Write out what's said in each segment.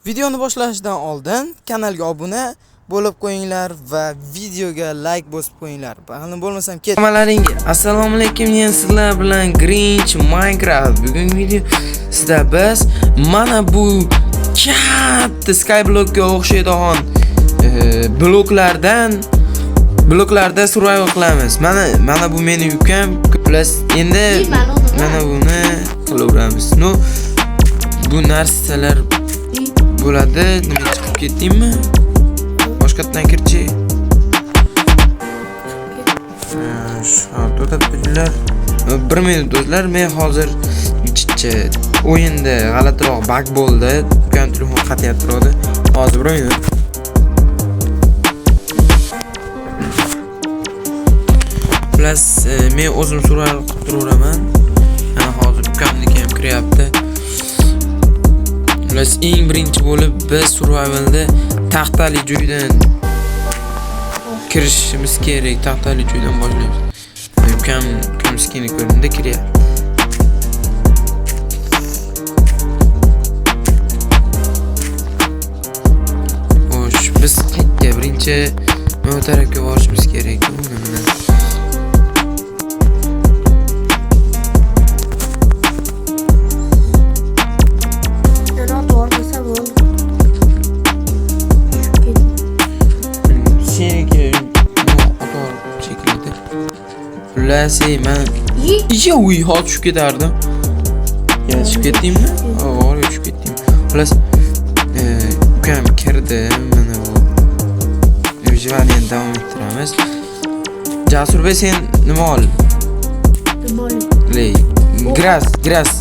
Videoni boshlashdan oldin kanalga obuna bo'lib qo'yinglar va videoga like bosib qo'yinglar. Buni bo'lmasam ket. Hammalaringga assalomu alaykum, men sizlar bilan Grinch Minecraft. Bugungi videosida biz mana bu katta skyblockga o'xshaydigan bloklarda survival qilamiz. Mana bu meni ukam, plus endi mana buni qilaveramiz. No, bu narsalar bo'ladi. Nima chiqib ketdingmi? Boshqatdan kirchi. To'xtab turinglar. 1 minut do'stlar, men hozir chicha o'yinda g'alatiroq bug bo'ldi. Ukam telefon qatyapti turadi. Hozir 1 minut. Plus men o'zim survival qilib turaveraman. Mana hozir ukamniki ham kiryapti. Plus eng birinchi bo'lib biz survivalda taxtali joydan kirishimiz kerak. Taxtali joydan boshlaymiz. Ukam skini ko'rindi, kiryapti. Xo'sh, biz qayerga birinchi bu tarafga borishimiz kerak. Xullas, men uy hozir tushib ketardim. Ya tushib ketdingmi? O'g'ri tushib ketdim. Xullas, ukam kirdi. Mana bu выживание davom ettiramiz. Jasurbek, sen nima ol? Ley, gras.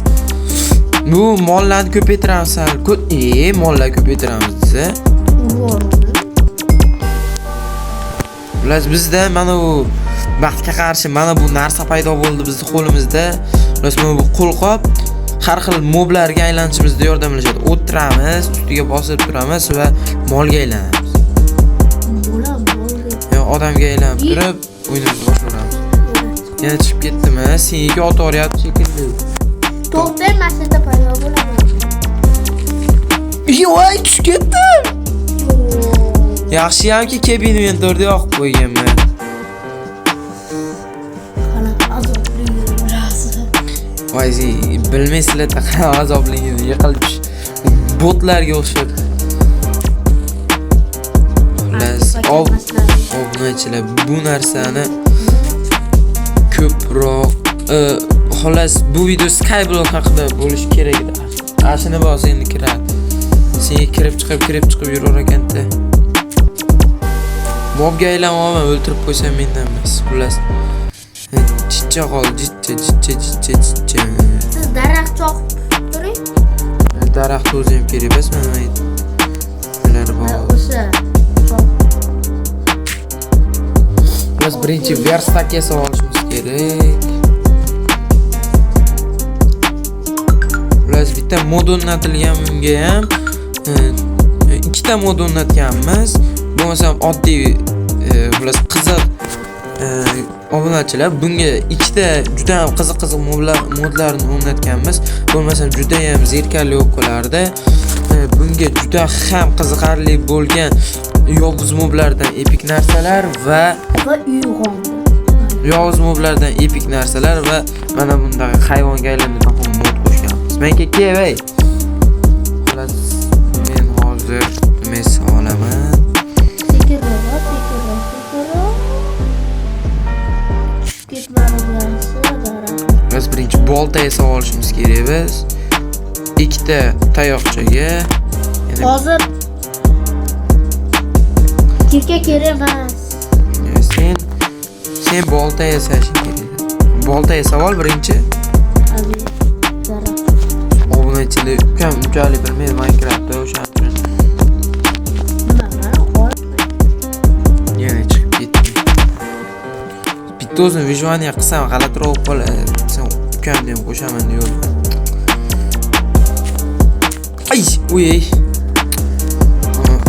Bu mollarni ko'paytiramiz sal. Mollar ko'paytiramiz desa. Xullas, bizda mana bu baxtga qarshi mana bu narsa paydo bo'ldi bizni qo'limizda. Xullas, mana bu qo'lqop har xil moblarga aylanishimizda yordamlashadi. O'tiramiz, ustiga bosib turamiz va molga aylanamiz. Yo, odamga aylanib turib o'yinimizni boshlaymiz. Yana chiqib ketdimi? Seniki ot oryapti shekilli. To'xtay, mashinada paydo bo'laman. Voy, tushib ketdim. Yaxshiyamki keb inventorda yoqib qo'yganman. Voy, bilmaysizlar qanaqa azobligini, yiqilib tush botlarga o'xshab. Xullas, obunachilar bu narsani ko'proq, xullas bu video skyblock haqida bo'lishi kerak edi. Ashuni bos, endi kiradi. Sen kirib chiqib yurar ekanda. Mobga aylanmayman, o'ltirib qo'ysam mendan emas. Xullas, jicha qoldi, jicha. Siz daraxt choqib turing. Daraxt o'zi ham kerak emas, mana bular bor. O'sha. Biz birinchi verstak yasab olishimiz kerak. Xullas, bitta mod o'rnatilgan bunga ham, ikkita mod o'rnatganmiz. Bo'lmasam oddiy, xullas qiziq obunachilar bunga ikkita juda ham qiziq modlarni o'rnatganmiz. Bo'lmasam juda ham zerikarli bo'lib qolardi. Bunga juda ham qiziqarli bo'lgan yovuz moblardan epik narsalar va yovuz moblardan epik narsalar va mana bunday hayvonga aylanadigan mod qo'shganmiz. Menga kel, xullas men hozir nima olaman? Biz birinchi bolta yasab olishimiz kerak biz. Ikkita tayoqchaga. Hozir kirka kerak emas. Sen bolta yasashing kerak. Bolta yasab ol birinchi. Obunachilar ukam unchalik bilmaydi Minecraftda, o'sha uchun. Yana chiqib ketdi. Bitta o'zim выживание qilsam g'alatiroq bo'lib qoladi. Sen ukamni ham qo'shaman deyapman. Ay, uy.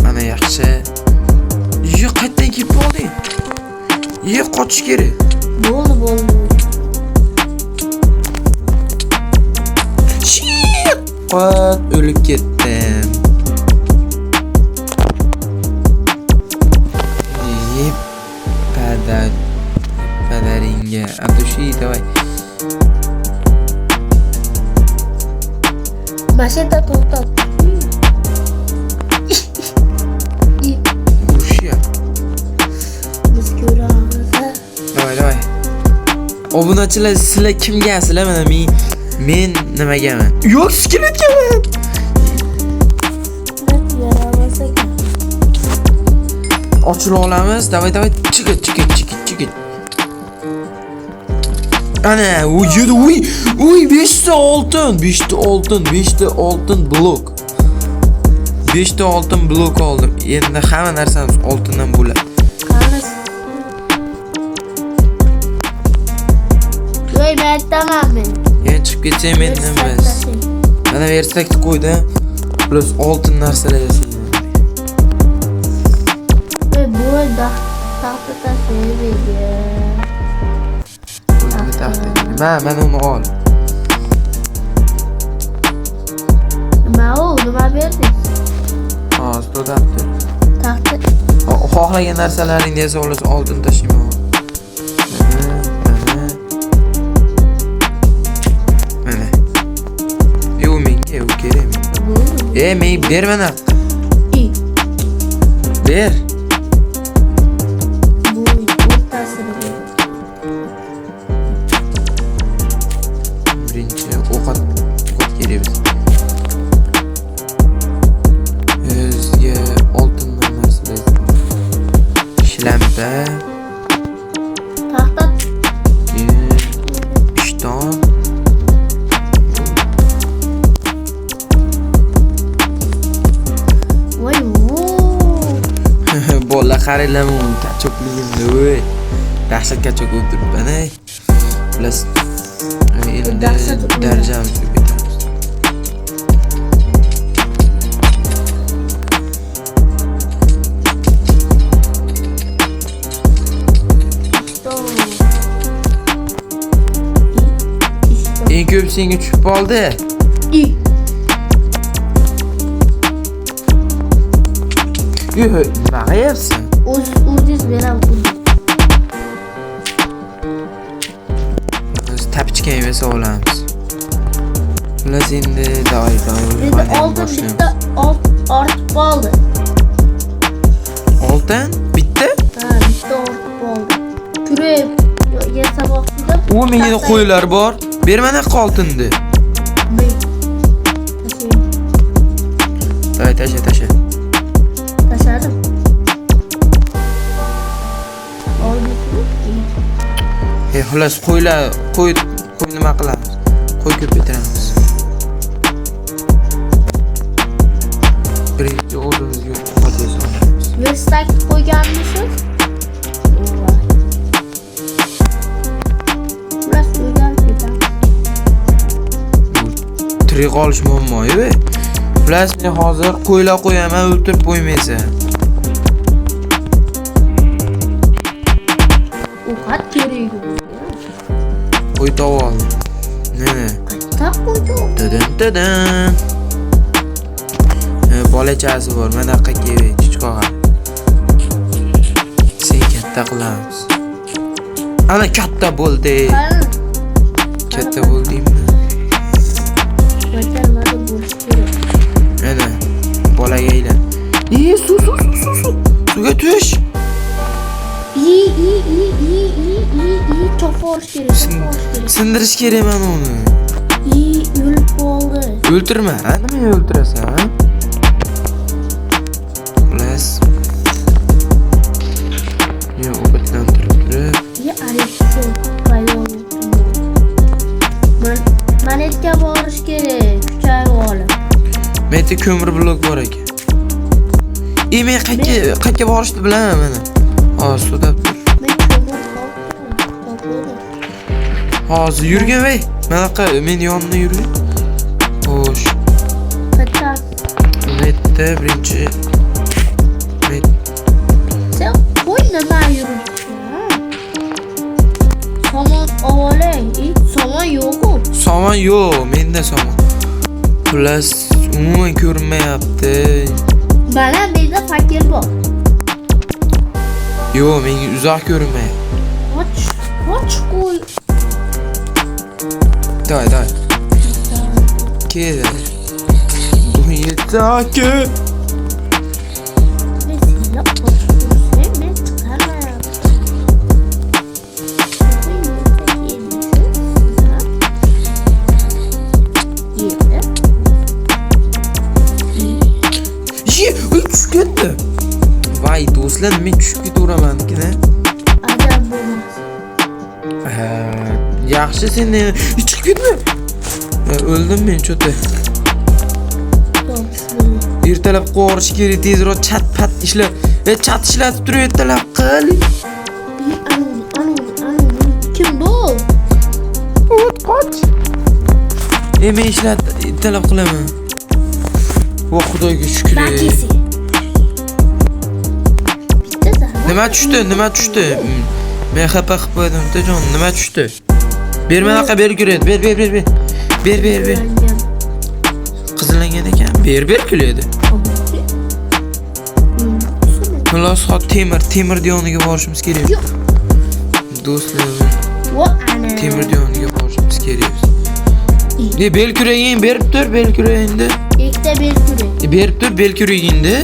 Ana yaxshi. Yo, qayerdan kelib qolding? Ye, qochish kerak. Bo'ldi. Shit, o'lib ketdim. Obunachilar, sizlar kimgasizlar? Mana men nimagaman? Yo'q, skeletgaman. Yaramas ekan. Ochilib olamiz. Davay, davay. Chigit, chigit, chigit, chigit. Ana, u yedi, uy, uy, 5 ta oltin, 5 ta oltin, 5 ta oltin blok. 5 ta oltin blok oldim. Endi hamma narsamiz oltindan bo'ladi. Qani? Voy, men aytaman men. Yana chiqib ketsam endi Versak biz. tashlang. Mana versakni qo'ydim. Plus oltin narsalar yasayman. Voy, bu taxta tashlaydi. O'zimga taxta. Mana uni ol. Nima u? Nima berdingiz? Hozir to'dabdi. Taxta Xohlagan narsalaringni yasa olasan, oltin tashiyman. Mana, mana. Mana. Yo'q, menga u kerak. bo'ldi. Men ber mana. I, Ber. bu o'rtasini ber. Birinchi ovqat kerak bizga. Bizga oltindan narsalar. Shlampa, Taxta keyin ishton. Voy, vo. Bolalar qaranglar, u kachokligimni, voy. Dahshat kachok bo'lib turibdi, ana. Xullas, endi Dahshat darajamizni ko'paytiramiz. Ishton. I, ishton. Eng ko'p senga tushib qoldi. I. Yo'q, nima qilyapsan? O'zingiz beraman o'zingiz. Biz tapichka ham yasa olamiz. Xullas, endi davay, davay. Endi oltin bitta ortib qoldi. Oltin bitta? Ha, bitta ortib qoldi. Kurak yasamoqchi edim. U menga qo'ylar bor. Ber mana oltinni. Men tashlayman. Davay, tasha, tasha. Tashladim. Oldingizmi? Xullas, qo'ylar, qo'y, qo'y nima qilamiz? Qo'y ko'paytiramiz. Birinchi o'zimizga ovqat yasaymiz. Versak qo'yganmisiz? Voy. Xullas, o'rganib ketamiz. Tirik qolish muammo-yu. Xullas, men hozir qo'ylar qo'yaman, o'ltirib qo'ymaysan. Ovqat kerak bizga. Qo'y topib oldim. Mana. Qayerdan qo'ydi? Tadan tadan. Bolachasi bor, mana kerak, chichqoq. Sen katta qilamiz. Ana katta bo'ldi. Qani? Katta bo'ldingmi? Bacha nimada bo'lishi kerak? Mana bolaga aylan. Suv, suv, suv, suv, suv. Suvga tush. I, i, i, i, i, i, i, chopib yuborish kerak, chopib yuborish kerak. Sindirish kerak mana uni. I, o'lib qoldi. O'ltirma, ha? Nimaga o'ltirasan, ha? Xullas. Yo, ovqatlantirib turib. I, arexo paydo bo'ldi. Monetga borish kerak, kuchayib olib. Menda ko'mir blok bor ekan. Men qayerga borishni bilaman mana. Hozir sudab tur. Men ko'mir topdim, topdim. Hozir yurgin vey. Manaqa men yonimda yurgin. Xo'sh. Qayerda? Menda birinchi men Sen qo'y nima yuribsan? Somon olay. Somon yo'q-ku. Somon yo'q, menda somon. Xullas, umuman ko'rinmayapti. Mana menda fakel bor. Yo'q, menga uzoq ko'rinmayapti. Och, och qo'y. Davay, davay. Kel. Yetti. Men seni och tursam men chiqarmayapti. tushib ketdi. Voy do'stlar, men tushib ketaveraman-ku. Ajab bo'lmas. Yaxshi seni chiqib ketma. O'ldim men cho'ta. Ertalab qovurish kerak, tezroq chat pat ishla. Chat ishlatib turib ertalab qil. Kim bu? O't qoch. Men ishlat ertalab qilaman. Voy Xudoga shukr. Nima tushdi? Nima tushdi? Men xafa qilib qo'ydim, Tajon, nima tushdi? Ber manaqa ber kulaydi. Ber ber ber ber. Ber ber ber. Qizillangan ekan. Ber ber kulaydi. Xullas, hop temir diyoniga borishimiz kerak. Do'stlar, temir diyoniga borishimiz kerak. Bel kuraging berib tur, bel kuragingni. Ikkita bel kurak. Berib tur, bel kuragingni.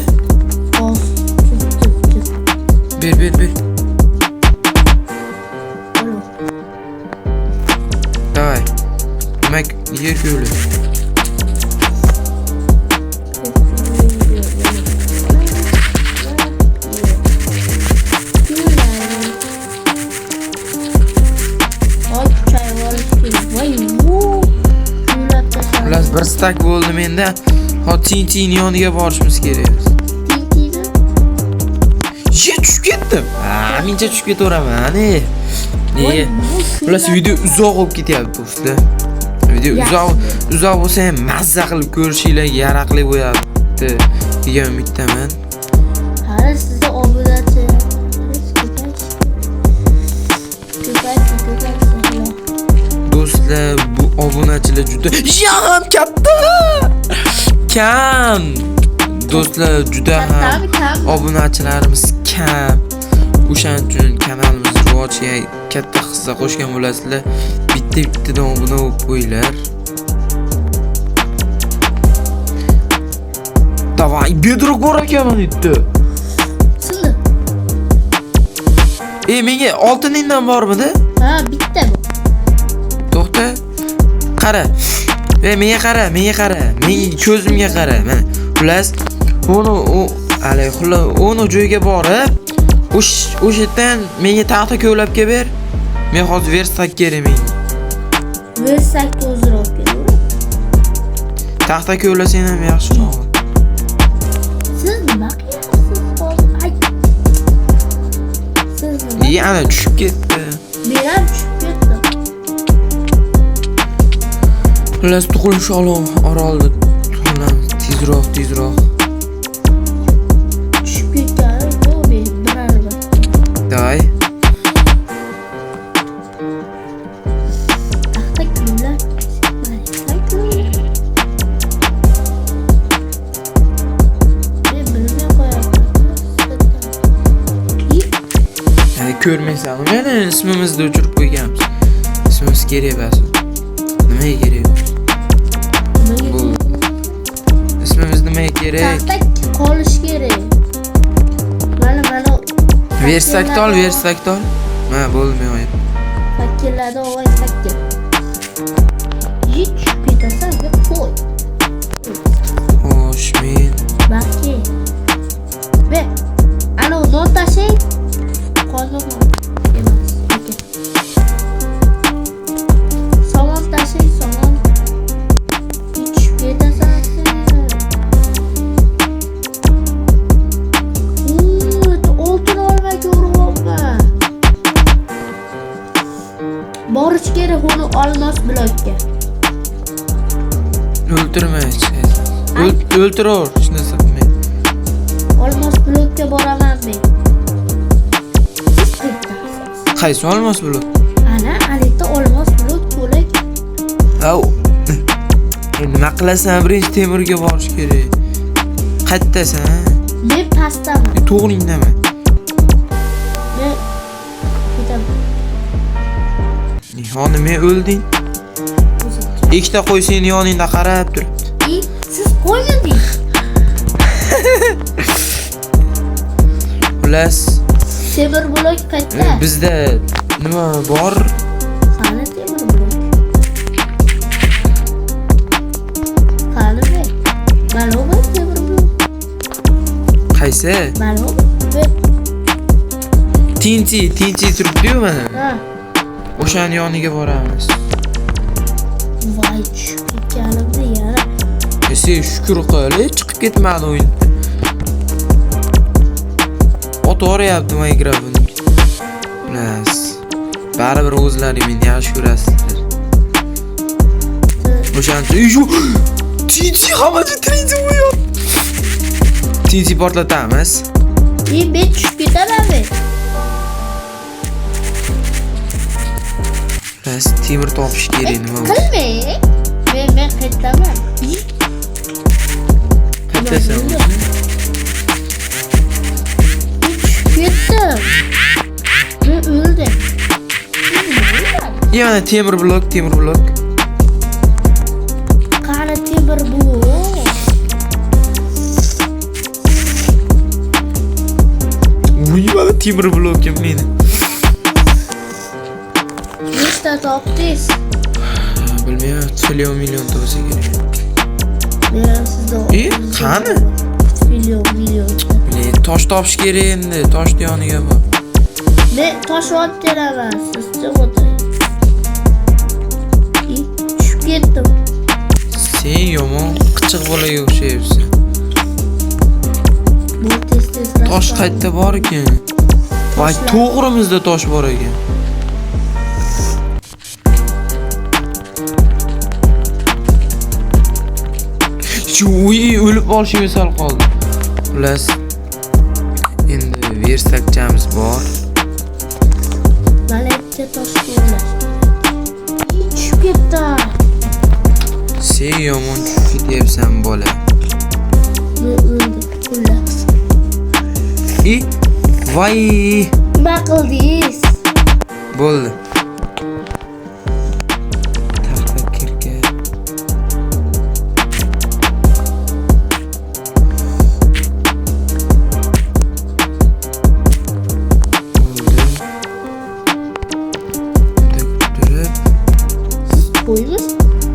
Ber ber ber. Давай. Demak, yer ko'li. Xullas, bir stak bo'ldi menda. Hop, TNT'ning yoniga borishimiz kerak. TNT'ni? Tushib ketdim. Mencha tushib ketaveraman. Xullas, video uzoq bo'lib ketyapti do'stlar. Video uzoq bo'lsa ham mazza qilib ko'rishinglarga yaroqli bo'lyapti degan umiddaman. Hali sizni obunachilaringiz ko'paysin. Do'stlar, bu obunachilar juda ham katta. Kam. Do'stlar, juda ham obunachilarimiz kam. O'shaning uchun kanalimiz rivojiga katta hissa qo'shgan bo'lasizlar. Bitta-bittadan obuna bo'lib qo'yinglar. Davay, bedrock bor ekan mana yerda. Sindi. Menga oltiningdan bormidi? Ha, bitta bu. To'xta. Qara. Menga qara, menga qara. Menga ko'zimga qara. Mana, xullas, uni joyga borib, o'sha yerdan menga taxta kovlab kelib ber. Men hozir verstak kerak menga. Verstak o'ziroq kerak. Taxta kovlasang ham yaxshiroq. Siz nima qilyapsiz hozir? Ay. Siz nima? Ana tushib ketdi. Men ham tushib ketdim. Xullas, tug'ilish orolni tug'ilamiz. Tezroq, tezroq. Tushib ketgani bu men bir. Davay. Taxta kunlar. Men bilmay qo'yapman. Ko'rmaysan. Mana ismimizni o'chirib qo'yganmiz. Ismimiz kerak emas. Nimaga kerak? Bu ismimiz nimaga kerak? Taxta qolish kerak. Mana Verstak ol, verstak ol. Mana bo'ldi, men o'yim. Fakirlarda olay fakir. Hiç ketasan ve qo'y. Xo'sh, men Baki. Be. Ana non tashlang. Qozoq emas. Ekan. Somon tashlang, somon. Hech ketasan. Oltin olmay ko'ryapman. Borish kerak uni olmos blokka. O'ltirma hech qaysi. O'ltiraver, hech narsa qilmaydi. Olmos blokka boraman men. Siz qayerdasiz? Qaysi olmos blok? Ana, alita olmos blok to'la. Au. Nima qilasan? Birinchi temirga borish kerak. Qayerdasan? Men pastdaman. To'g'ringdaman. Men ketaman. Honi men o'lding. Ikkita qo'y seni yoningda qarab turibdi. Siz qo'ymadingiz. Xullas, temir blok qayerda? Bizda nima bor? Qani temir blok? Qani be? Mana bu temir blok. Qaysi? Mana bu. TNT, TNT turibdi-yu mana. Ha. O'shani yoniga boramiz. Voy, tushib ketganimda yana. Sen shukr qil, chiqib ketmadi o'yin. Ot o'ryapti Minecraftni. Xullas, baribir o'zlaring meni yaxshi ko'rasizlar. O'shaning shu TNT hammasi TNT bo'lyapti. TNT portlatamiz. Men tushib ketamanmi? Xullas, temir topish kerak nima bu? Qilmang. Men qaytaman. Qaytasan? Tushib ketdim. Men o'ldim. Yana temir blok, temir blok. Qani temir blok? Uy, mana temir blokim meni. Nechta topdingiz? Bilmayman, trillion million bo'lsa kerak. Men sizni Qani? Million, million. Tosh topish kerak endi, toshni yoniga bor. Men tosh olib kelaman, siz chiq o'tiring. Tushib ketdim. Sen yomon qichiq bolaga o'xshayapsan. Bu tez-tez Tosh qayerda bor ekan? Voy, to'g'rimizda tosh bor ekan. Shu uy o'lib olishimga sal qoldi. Xullas, endi verstakchamiz bor. Mana bitta tosh to'g'rilash. Tushib ketdim. Sen yomon tushib ketyapsan bola. Men o'ldim. Xullas. Voy. Nima qildingiz? Bo'ldi. Taxta kirka. Bo'ldi. Bunday turib, Qo'ymiz.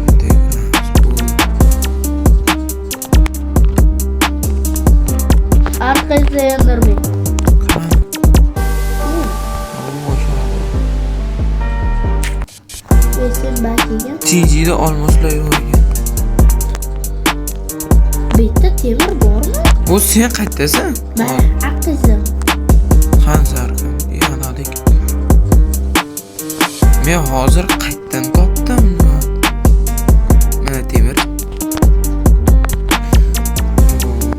bunday qilamiz. Bo'ldi. Orqangizda yondirmang. Qani? Ve sen bakiga. TNT'da olmoslar yo'q ekan. Bitta temir bormi? O sen qayerdasan? Men aqizim. Qani sarqam? Yanadik. Men hozir qayerdan topdim? Mana temir.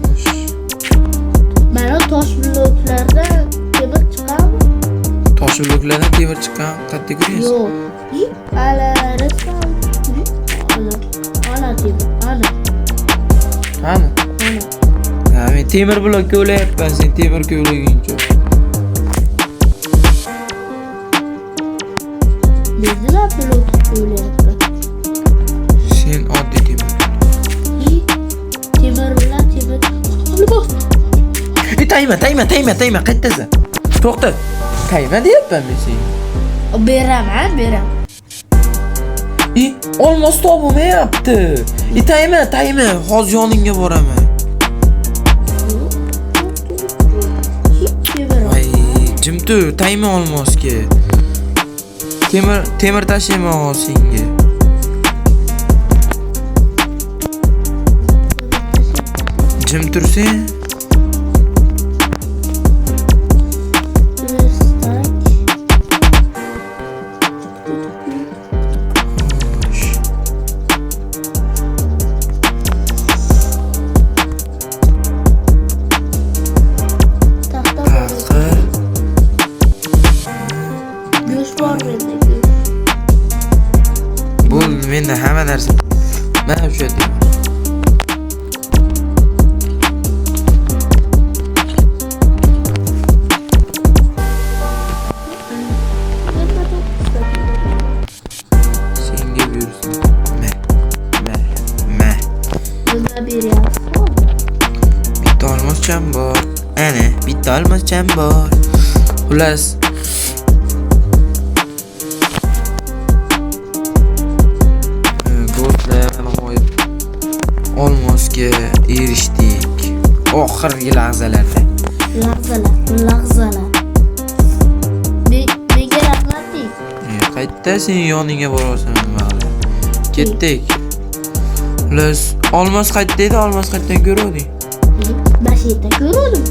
Xo'sh. Mana tosh bloklardan temir chiqadimi? Tosh bloklardan temir chiqqan qayerda ko'ryapsiz? Yo'q. Ala rasm. Ana. Ana temir. Ana. Qani? Ana. Ha, men temir blokka o'layapman, sen temirga o'laguncha. Men nima blok o'layapman? Sen oddiy temir. Temir bilan temir. Olmos. Tayma, tayma, tayma, tayma, qayerdasan? To'xta. Tayma deyapman men senga. Beraman, beraman. Olmos topilmayapti. Tayma, tayma, hozir yoningga boraman. Temir. Voy, jim tur, tayma olmosga. Temir, temir tashlayman hozir senga. Jim tursang. Versak. Xo'sh. Taxta bor. Taqir. Go'sht bor menda, go'sht. Bo'ldi, menda hamma narsa. Mana shu yerda. Nima to'qqizta Senga buyursin. Me. Me. Me. Nima beryapsiz? Bitta olmoscham bor. Ana, bitta olmoscham bor. Xullas, do'stlar, nihoyat olmosga erishdik. Oxirgi lahzalarda. Lahzalar, lahzalar. Menga rahmat deng. Qayerda sen yoningga borasan nima? Ketdik. Xullas, olmos qayerda edi? Olmos qayerdan ko'ruvding? Mana shu yerda ko'ruvdim.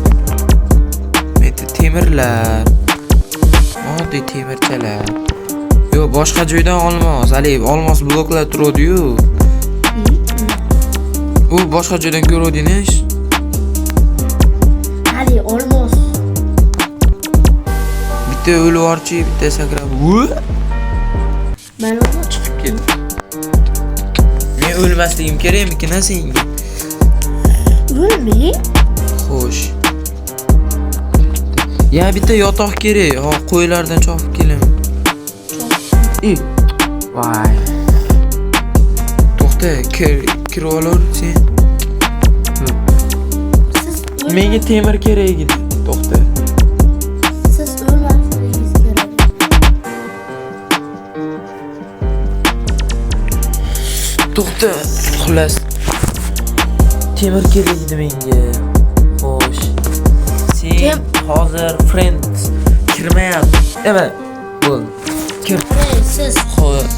Yerda temirlar. Oddiy temirchalar. Yo'q, boshqa joydan olmos. Haligi olmos bloklar turadi-yu. U boshqa joydan ko'ruvding ish. Hali olmos. Bitta o'lib bitta sakrab. Mana uni Chiqib ketdi. Men o'lmasligim kerakmikin senga? O'lmang. Xo'sh. Ya bitta yotoq kerak. Ho, qo'ylardan chopib kelaman. Voy. To'xta, kirib olar sen. Siz Menga temir kerak edi. To'xta. Siz o'lmasligingiz kerak. To'xta. Xullas. Temir kerak edi menga. Xo'sh. Sen hozir friends kirmayapti. Nima? Bo'ldi. Kir. Siz Xo'sh.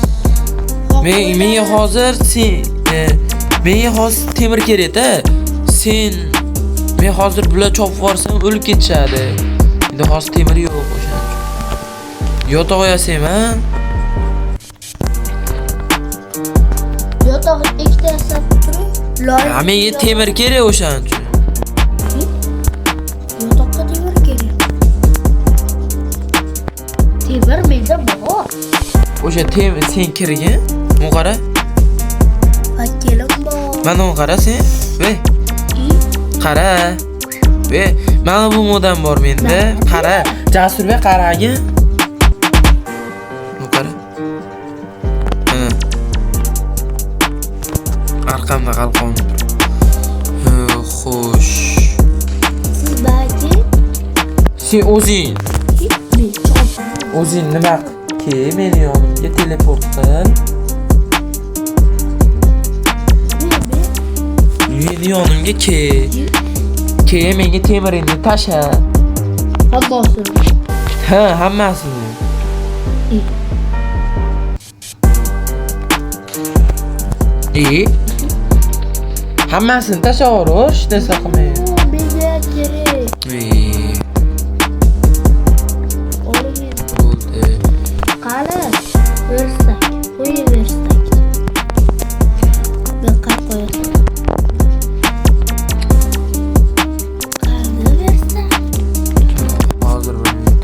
Menga hozir sen menga hozir temir kerak-da. Sen men hozir bular chopib borsam o'lib ketishadi. Endi hozir temir yo'q o'shaning uchun. Yotoq yasayman. Yotoq ikkita yasab turing. Loy. Ha, menga temir kerak o'shaning uchun. Yotoqqa temir kerak. Temir menda bor. O'sha temir sen kirgin. Uni qara. Fakelim bor. Mana uni qara sen. Vey, qara. Ve, mana bu modam bor menda. Qara. Jasurbek qaragin. Uni qara. Mana. Arqamda qalqon. Xo'sh. Siz balki Sen o'zing, o'zing nima qil? Meni yonimga teleport qil. Meni yonimga kel. Keyin menga temiringni tasha. Hammasini. Ha, hammasini. Hammasini tashaver, hech narsa qilmay. Menga kerak. Oling. Bo'ldi. Qani? Versak. Qo'ying versak. Bu qayerga qo'yasan? Qani versak? Hozir bir minut.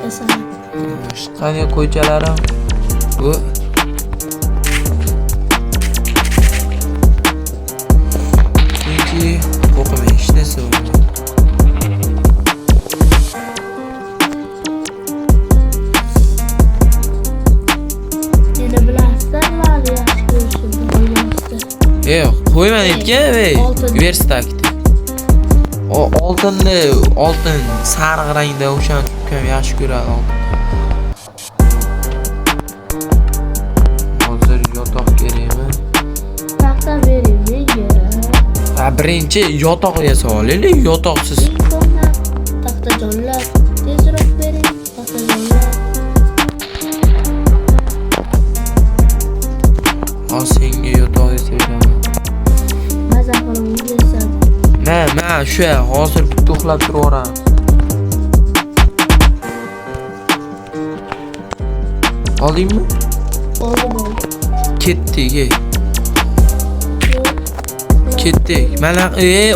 Yasaman. Qani qo'ychalarim? Bu chunki qo'rqmang, hech narsa bo'lmaydi. Meni bilasizlar, mani yaxshi ko'rishimni olmasdi. Qo'yma aytgan, ey, Oltin. verstakni. O oltinni, oltin sariq rangda o'shani ukam yaxshi ko'radi oltin. Hozir yotoq kerakmi? Taxta bering menga. Ha, birinchi yotoq yasa olaylik, yotoqsiz. Taxtajonlar, tezroq bering, taxtajonlar. Hozir senga yotoq yasab beraman. Maza qilib yasab. Ma, shu hozir bitta uxlab turaveramiz. Oldingmi? Oldim, oldim. Ketdik, ey. Ketdik. Mana,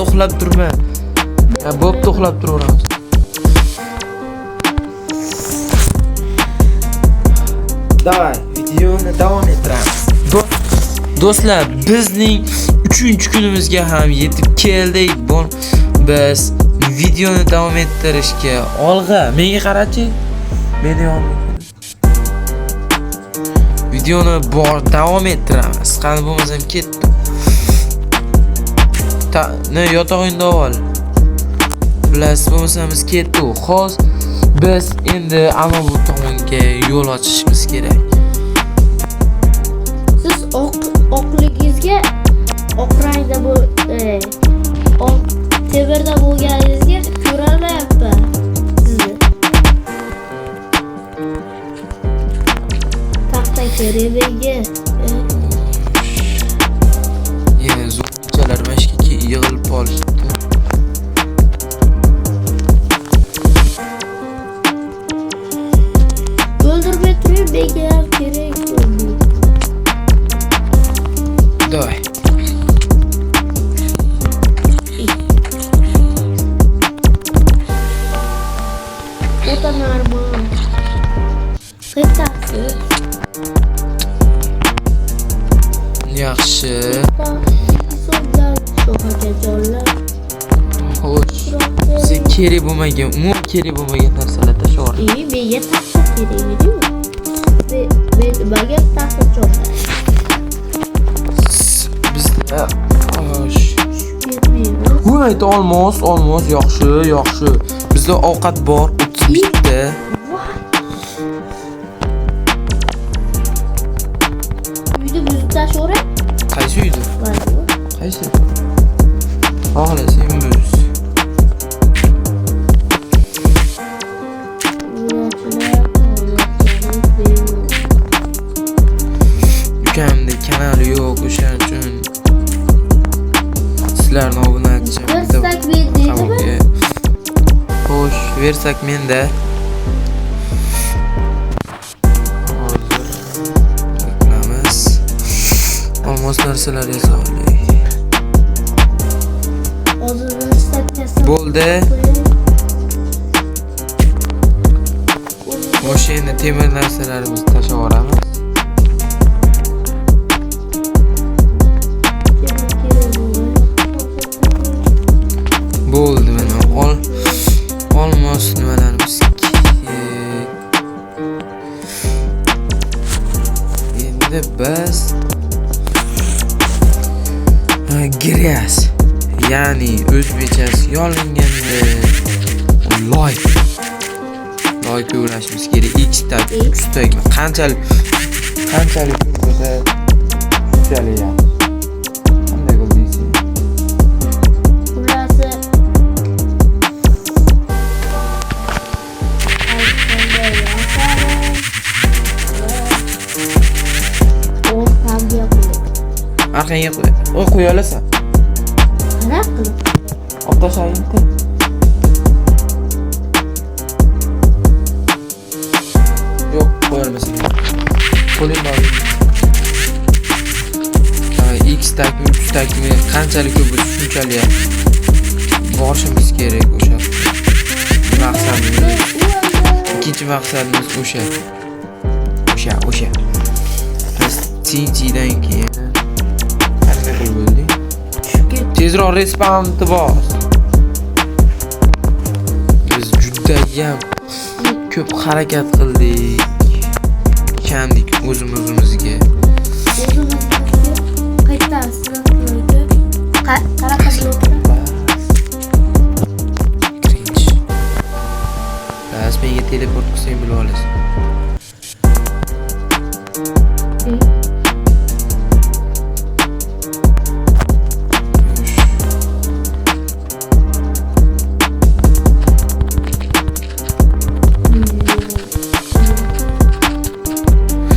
uxlab turma. Ha, bo'pti, uxlab turaveramiz. Davay, videoni davom ettiramiz. Do'stlar, bizning 3-kunimizga ham yetib keldik. Biz videoni davom ettirishga olg'a. Menga qarachi. Meni yonimga. Videoni bor davom ettiramiz. Qani bo'lmasam ketdi. Ne yotog'ingda ol. Bilasiz, bo'lmasam biz ketdik. Xo'sh, biz endi ana bu tomonga yo'l ochishimiz kerak. Siz oqligingizga Oq rangda bu oq temirda bo'lganingizga ko'rolmayapman sizni. Taxta kerak menga. Yana zombichalar mana shu yerga yig'ilib qolishibdi. O'ldirmay turing, menga ham kerak zombi. Давай. O'ta normal. Qaytasi. Yaxshi. So'zlar so'qajonlar. Xo'sh. Bizga kerak bo'lmagan, umuman kerak bo'lmagan narsalar tashlab İyi, menga taxta kerak edi-yu. Men nimaga taxta chopay? Bizda xo'sh. Tushib ketmaymi? Voy, olmos, olmos, yaxshi, yaxshi. Bizda ovqat bor, 31 ta. Voy! Uyni buzib tashlaveray. Qaysi uydi? Mana bu. Qaysi? Xohlasang buz. Urachilar, obunachilar, bemalol. Ukamda kanal yo'q, o'shaning uchun sizlarni obunachim Bir stak men deydimi? Xo'sh, versak menda. Hozir qilamiz. Olmos narsalar yasa olaylik. Hozir bir stak yasab Bo'ldi. qo'yay. Xo'sh, endi temir narsalarimizni tashlab yuboramiz. Temir kerak bo'ladi. Bo'ldi, mana ol olmos nimalarimiz Endi biz грязь, ya'ni o'zbekchasi yolinganda loy. Loy kovlashimiz kerak. Ikkita, uchta, qanchalik qanchalik ko'p bo'lsa, shunchalik yaxshi. Qanday qilib deysiz? Xullas, aytganda yasarib va o'rtamga qo'yib. Orqangga qo'y. O, qo'ya olasan. Qanaqa qilib? Olib tashlaydi. Yo'q, qo'ya olmasang. Qo'ling bor. Ikki stakmi, uch stakmi, qanchalik ko'p bo'lsa shunchalik yaxshi. Borishimiz kerak o'sha. Maqsadimiz, ikkinchi maqsadimiz o'sha. O'sha, o'sha. Biz TNTdan keyin qanday qilib bo'ldik? Tushib ketdi. Tezroq respawnni bos. Biz judayam ko'p harakat qildik. Kandik o'zim o'zimizga. O'zimizga qaytasiz bloki. Qanaqa bloklar? Cringe. Bas, menga teleport qilsang bilib olasan. Xo'sh.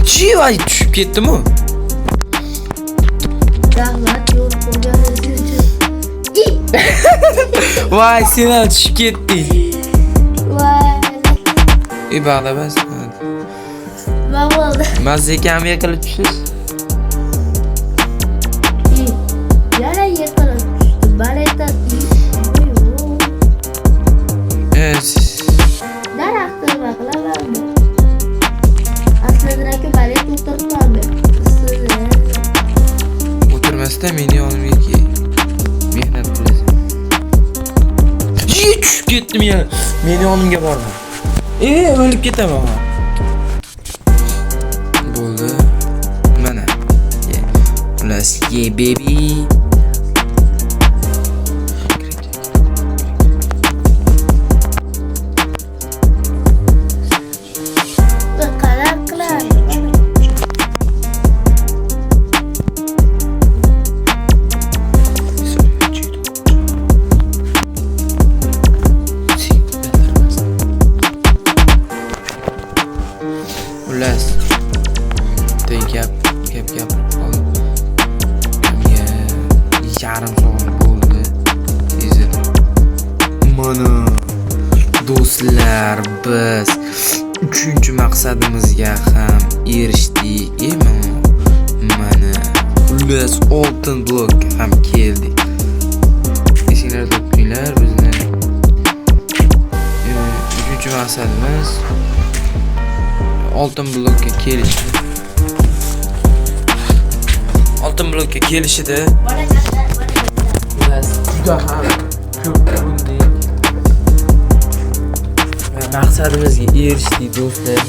Chi, voy, tushib ketdimi? Rahmat yo'l qo'yganingiz uchun. Voy, sen ham tushib ketding. Voy, E, bag'da bas. Nima bo'ldi? Mazza ekanmi yiqilib tushish? Yana yiqilib tushdim. Baleta. Voy, voy. Evet. Daraxtni nima qilaman? Aslida balet o'tiribman. Ustida. O'tirmasdan meni yonimga kel. Mehnat qilasan. Yi, tushib ketdim yana. Meni yonimga borma. E, o'lib ketaman. Bo'ldi. Mana. Ye. Xullas, ye baby. Qanaqa qiladi? Mana do'stlar, biz 3-maqsadimizga ham erishdik. Mana xullas oltin blokka ham keldik. Esinglarda tutinglar, bizni 3-maqsadimiz oltin blokka kelish. Oltin blokka kelishidi. Xullas juda ham ko'p urindik va maqsadimizga erishdik do'stlar.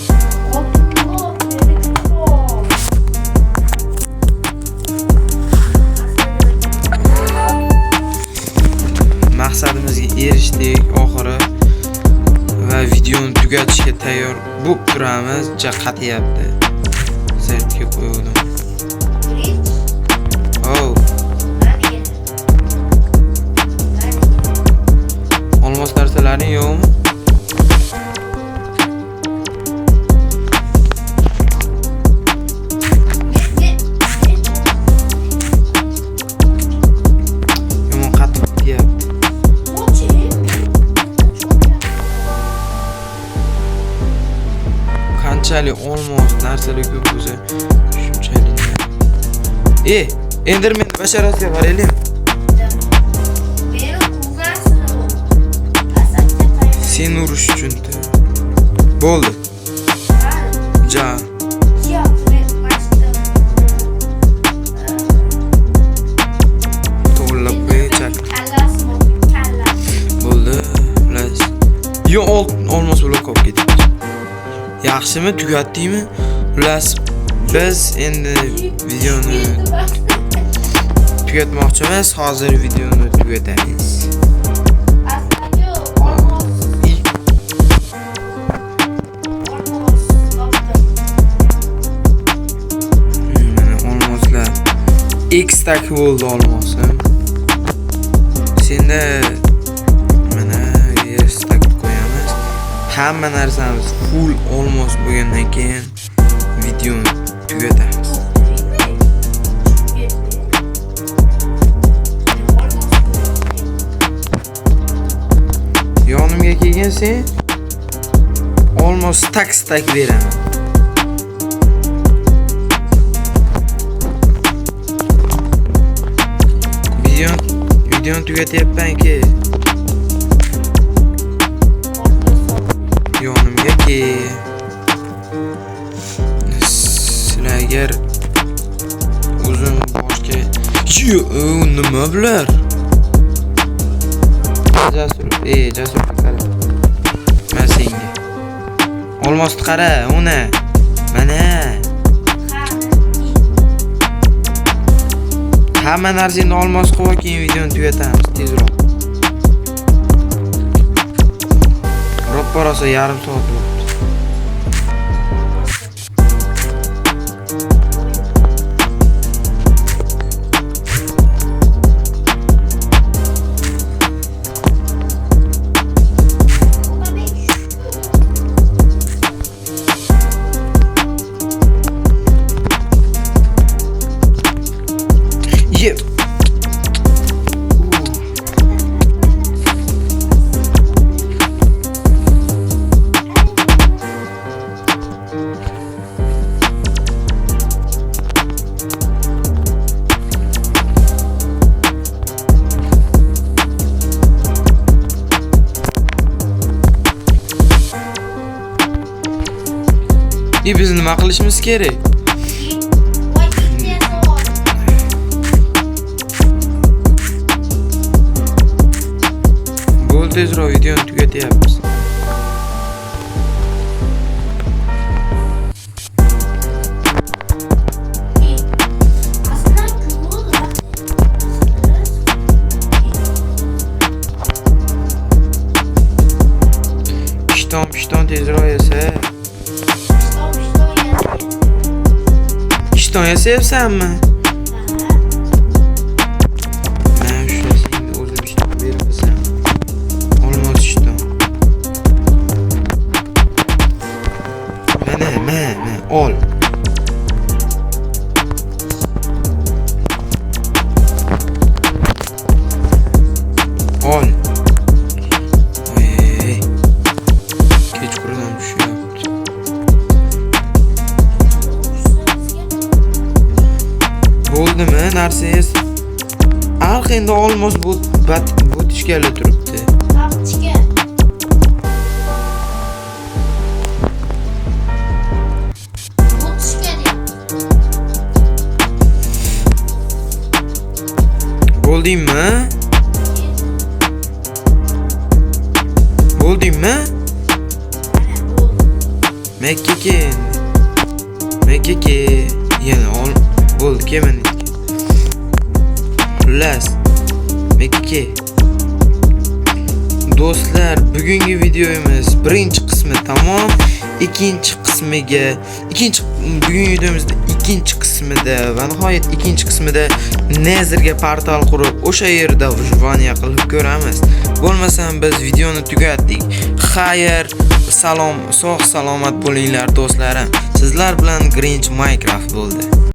Maqsadimizga erishdik oxiri va videoni tugatishga tayyor bo'lib turamiz. Ja qatyapti. Zertga qo'ydim. Oh. Olmos narsalaring yo'qmi? Yomon qatib ketyapti. Qanchalik olmos narsalar ko'p bo'lsa, shunchalik. Enderman basharasiga qaraylik. Sen urush uchun bo'ldi. Ja. To'g'rilab qo'ychak. Bo'ldi. Xullas. Yo, olmos blok olib ketdik. Yaxshimi, tugatdikmi? Xullas, biz endi videoni tugatmoqchimiz. Hozir videoni tugatamiz. Mana olmoslar. X-tak bo'ldi olmosim. Senda mana yerstak qo'yamiz. Hamma narsamiz full olmos bo'lgandan keyin videoni tugatamiz. Yonimga kelgan sen olmos tak beraman. Videoni tugatyapman-ki. Yonimga kel. Sizlar agar o'zim boshga nima bular? Jasur, Jasur qara. Men senga. Olmosni qara, uni. Mana. Hamma narsani olmos qilib, keyin videoni tugatamiz tezroq. Roppa rosa yarim soat bo'ldi. Yep. Biz nima qilishimiz kerak? Bo'ldi, tezroq videoni tugatyapmiz. Pishton tezroq yasa. Pishton yasayapsanmi? Men shu senga o'zim pishton bermasam. Olmos pishton. Mana, mana, ol. Ol. Narsangiz arq endi olmos botishgali turibdi. Tapchika. O'tishga deyapti. Bo'ldingmi? Bo'ldingmi? Mana bo'ldi. Mekka ke endi. Mekka ke. Yana ol bo'ldi, kelma. Xullas, Mekka ke. Do'stlar, bugungi videomiz birinchi qismi tamom. Ikkinchi qismiga, ikkinchi bugungi videomizda ikkinchi qismida va nihoyat ikkinchi qismida Netherga portal qurib, o'sha yerda выживание qilib ko'ramiz. Bo'lmasam biz videoni tugatdik. Xayr, salom, sog' salomat bo'linglar do'stlarim. Sizlar bilan Grinch Minecraft bo'ldi.